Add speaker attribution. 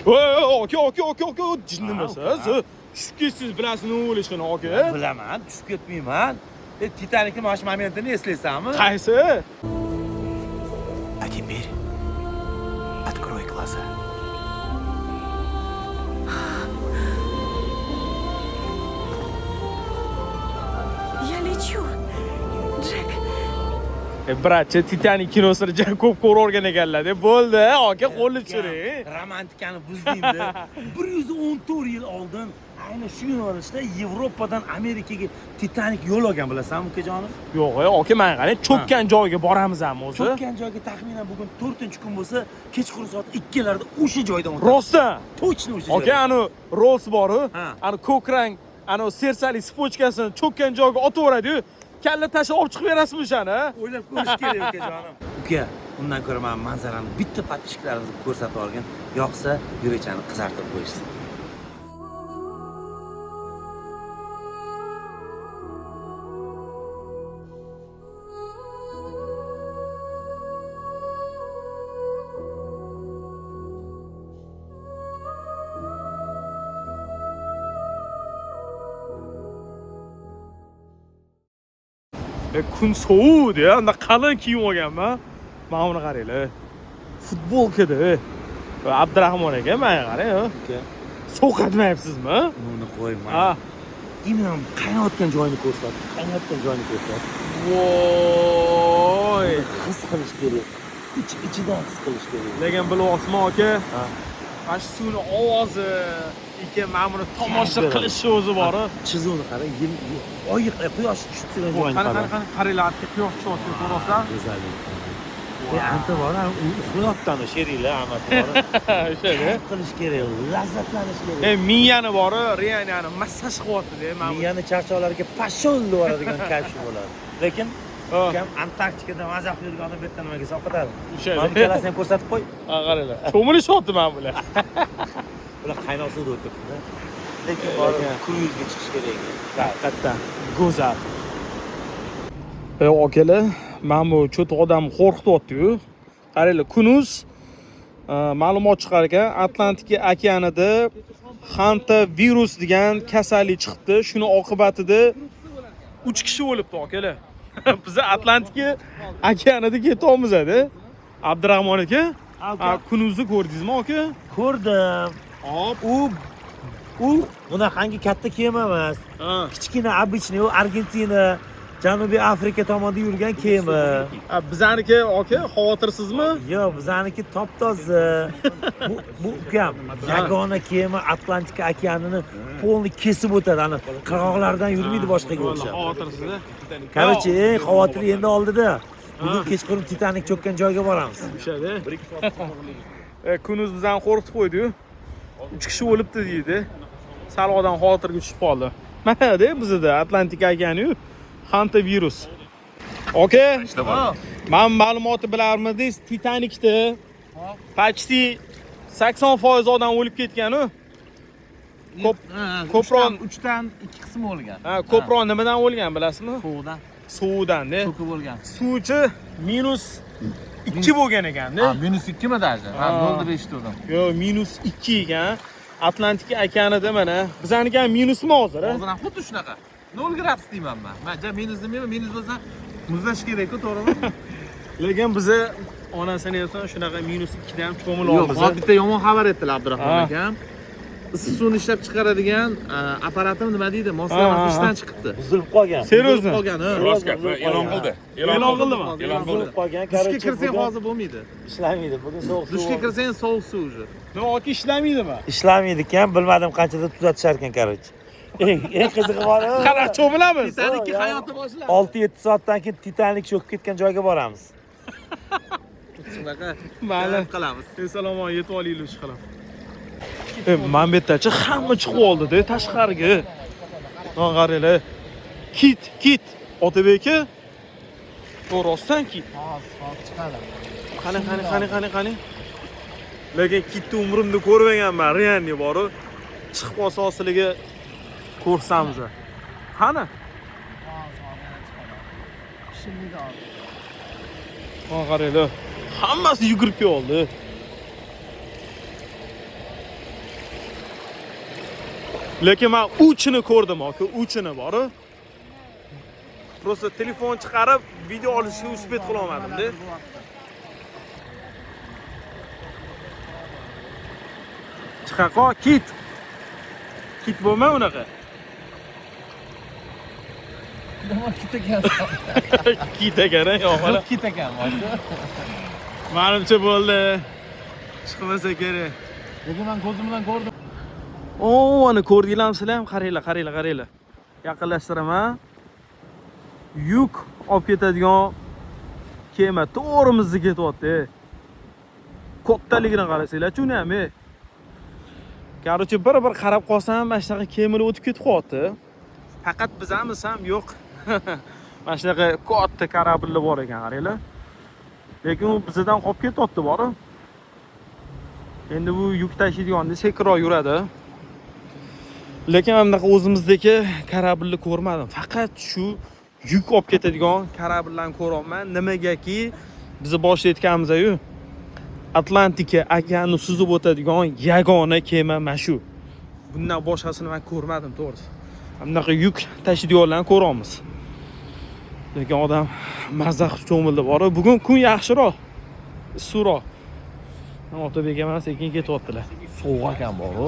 Speaker 1: Aka, aka, aka, aka, jinnimisiz? Tushib ketsangiz bilasiz nima bo'lishini, aka.
Speaker 2: Bilaman, tushib ketmayman. Titanikni mana shu momentini eslaysanmi?
Speaker 1: Qaysi?
Speaker 3: А теперь открой глаза.
Speaker 4: Я лечу. Джек,
Speaker 1: Брат cha, Titanik kinosini juda ko'p ko'rib ekanlar-da. Bo'ldi, aka, qo'lni tushiring.
Speaker 2: Romantikani buzdingda. 114 yil oldin ayni shu yo'nalishda Yevropadan Amerikaga Titanik yo'l olgan, bilasanmi, ukajonim?
Speaker 1: Yo'q, aka, mana qarang, cho'kkan joyga boramizmi o'zi?
Speaker 2: Cho'kkan joyga taxminan bugun 4-kun bo'lsa, kechqurun soat 2larda o'sha joydan o'tamiz.
Speaker 1: Rostdan.
Speaker 2: Точно o'sha
Speaker 1: Aka,
Speaker 2: joydan.
Speaker 1: anu Rolls boru,
Speaker 2: Ha.
Speaker 1: anu ko'k rang, anu sersalik spochkasini cho'kkan joyga otaveradi-yu, kalla tashlab olib chiqib berasizmi o'shani?
Speaker 2: O'ylab ko'rish kerak, ukajonim. Uka, undan ko'ra mana manzarani bitta подписчик larimizga ko'rsatib olgin, yoqsa yurakchani qizartirib qo'yishsin.
Speaker 1: Kun sovuqdi, unda qalin kiyim olganman. Mana buni qaranglar. Futbolkada. Abdurahmon aka, mana qarang.
Speaker 2: Uka,
Speaker 1: Sovqatmayapsizmi?
Speaker 2: uni qo'y,
Speaker 1: Ha.
Speaker 2: mana. Именно qaynayotgan joyini ko'rsat, qaynayotgan joyini ko'rsat.
Speaker 1: Voy.
Speaker 2: His qilish kerak. Ich ichidan his qilish kerak.
Speaker 1: Lekin bilyapsizmi aka?
Speaker 2: Ha.
Speaker 1: Mana shu suvni ovozi, keyin mana buni tomosha
Speaker 2: Kayf beradi.
Speaker 1: qilish o'zi bor.
Speaker 2: Chizuvni qara, oy quyosh tushib turgan joyini
Speaker 1: Qani,
Speaker 2: qara.
Speaker 1: qani, qani, qaranglar, aka, quyosh tushyapti, ko'ryapsizlar?
Speaker 2: Go'zallik. Anta bor, u uxlayapti ana sheriklar hammasi bor.
Speaker 1: O'shada.
Speaker 2: Kayf qilish kerak, lazzatlanish kerak.
Speaker 1: Miyani bori, real massaj qilyapti-da, mana bu.
Speaker 2: Miyani charchoqlarga пошёл deb yuboradigan kayf shu bo'ladi. Lekin
Speaker 1: Ha,
Speaker 2: ukam Antarktikadan maza qilib yurgan odam bu yerda nimaga sovqotadi?
Speaker 1: O'shada.
Speaker 2: Mana ikkalasini ham ko'rsatib qo'y.
Speaker 1: Ha, qaranglar. Cho'milishyapti mana bular.
Speaker 2: Bular qaynoq suvda o'tiribdi. Lekin borib kruizga chiqish kerak ekan.
Speaker 1: Haqiqatdan go'zal. Akalar, mana bu cho'ti odam qo'rqityapti-yu. Qaranglar, Kunuz ma'lumot chiqar ekan, Atlantika okeanida Hanta virus degan kasallik chiqibdi. Shuni oqibatida 3 kishi o'libdi, akalar. Biz Atlantika okeanida ketyapmiz-da. Abdurahmon aka,
Speaker 2: Aka.
Speaker 1: Kunuzni ko'rdingizmi aka?
Speaker 2: Ko'rdim.
Speaker 1: Hop.
Speaker 2: U bunaqangi katta kema emas.
Speaker 1: Ha.
Speaker 2: Kichkina, обычный, u Argentina, Janubiy Afrika tomonda yurgan kema.
Speaker 1: Bizaniki aka, xavotirsizmi?
Speaker 2: Yo'q, bizaniki top-toza. Bu ukam yagona kema Atlantika okeanini полный kesib o'tadi. Ana qirg'oqlardan yurmaydi boshqaga o'xshab.
Speaker 1: Xavotirsiz.
Speaker 2: Короче, eng xavotir endi oldida. Bugun kechqurun Titanik cho'kkan joyga boramiz.
Speaker 1: O'shada. Kunuz bizani qo'rqitib qo'ydi-yu. 3 kishi o'libdi deydi. Sal odam xavotirga tushib qoldi. Mana-da bizda Atlantika okeani-yu, Hanta virus. Aka, men ma'lumotni bilarmidingiz? Titanikda почти 80% odam o'lib ketgan-u. Ko'proq
Speaker 5: 3dan 2 qismi o'lgan.
Speaker 1: Ha, ko'proq nimadan o'lgan bilasizmi?
Speaker 5: Sovuqdan
Speaker 1: Suvdan-da.
Speaker 5: cho'kib o'lgan.
Speaker 1: Suvchi -2 bo'lgan ekanda.
Speaker 5: Ha, -2 mi даже? Ha,
Speaker 1: Ha.
Speaker 5: 0.5 eshitgandim.
Speaker 1: Yo'q, -2 ekan. Atlantika okeanida mana. Bizaniki ham minusmi hozir?
Speaker 5: Hozir ham xuddi shunaqa. 0 gradus deyman men. Men ja minus demayman, minus bo'lsa muzlash kerak-ku, to'g'rimi?
Speaker 1: Lekin biza onasini aytsan shunaqa -2 da ham
Speaker 5: Yo'q,
Speaker 1: cho'milamiz.
Speaker 5: hozir bitta yomon xabar aytdilar Abdurahmon
Speaker 1: Ha.
Speaker 5: akam. Issiq suvni ishlab chiqaradigan apparatimi nima deydi, moslamasi ishdan chiqibdi.
Speaker 2: Buzilib qolgan.
Speaker 1: Seriozni?
Speaker 5: Buzilib qolgan, ha.
Speaker 6: Rost gap, e'lon qildi.
Speaker 1: E'lon qildimi?
Speaker 6: E'lon qildi.
Speaker 2: Buzilib qolgan.
Speaker 5: Dushga
Speaker 2: Короче,
Speaker 5: kirsang
Speaker 2: bugun
Speaker 5: hozir bo'lmaydi.
Speaker 2: ishlamaydi. Bugun sovuq suv.
Speaker 5: Dushga kirsang sovuq suv уже.
Speaker 1: Nima aka ishlamaydimi?
Speaker 2: Ishlamaydi ekan, bilmadim qanchada tuzatishar ekan, короче. Eng qizig'i bor.
Speaker 1: Qanaqa cho'milamiz?
Speaker 5: Titanikka hayoti boshlandi.
Speaker 2: 6-7 soatdan keyin Titanik cho'kib ketgan joyga boramiz.
Speaker 5: Shunaqa.
Speaker 1: Mayli.
Speaker 5: Qilamiz.
Speaker 1: Eson-omon yetib olaylik shu qilib. Mana bu yerdachi hamma chiqib oldi-da tashqariga. Mana qaranglar. Kit, kit. Otabek aka. Bu rostdan kit.
Speaker 5: Hozir chiqadi.
Speaker 1: Qani, qani, qani, qani, qani. Lekin kitni umrimda ko'rmaganman, реальный boru. Chiqib qolsa osiligi ko'rsamiz. Qani? Mana qaranglar. Hammasi yugurib keldi. Lekin men uchini ko'rdim, aka, uchini boru. Просто telefon chiqarib video olishga успеть qila olmadim-da. Chiqaqo, kit. Kit bo'lma unaqa.
Speaker 5: Nima kit ekan?
Speaker 1: Kit ekan, yo'q, mana.
Speaker 5: Kit ekan,
Speaker 1: Manimcha bo'ldi. Chiqmasa kerak.
Speaker 5: Lekin men ko'zim bilan ko'rdim.
Speaker 1: O, ana ko'rdinglarmi sizlar ham? Qaranglar, qaranglar, qaranglar. Yaqinlashtiraman. Yuk olib ketadigan kema to'g'rimizda ketyapti. Kattaligini qarasanglar, uni ham. Короче, bir-bir qarab qolsam, mana shunaqa kemalar o'tib ketib qolyapti. Faqat bizamiz ham yo'q. Mana shunaqa katta корабль lar bor ekan, qaranglar. Lekin u bizdan qolib ketyapti bori. Endi bu yuk tashiydiganda sekinroq yuradi. Lekin mana bunaqa o'zimizdagi корабль ni ko'rmadim. Faqat shu yuk olib ketadigan корабль larni ko'ryapman. Nimagaki bizni boshida aytganimiz-ku, Atlantika okeanini suzib o'tadigan yagona kema mana shu. Bundan boshqasini men ko'rmadim, to'g'risi. Mana bunaqa yuk tashiydiganlarni ko'ryapmiz. Lekin odam maza qilib cho'mildi bor. Bugun kun yaxshiroq, issiqroq. Otabek emas, sekin ketyaptilar.
Speaker 2: Sovuq ekan boru.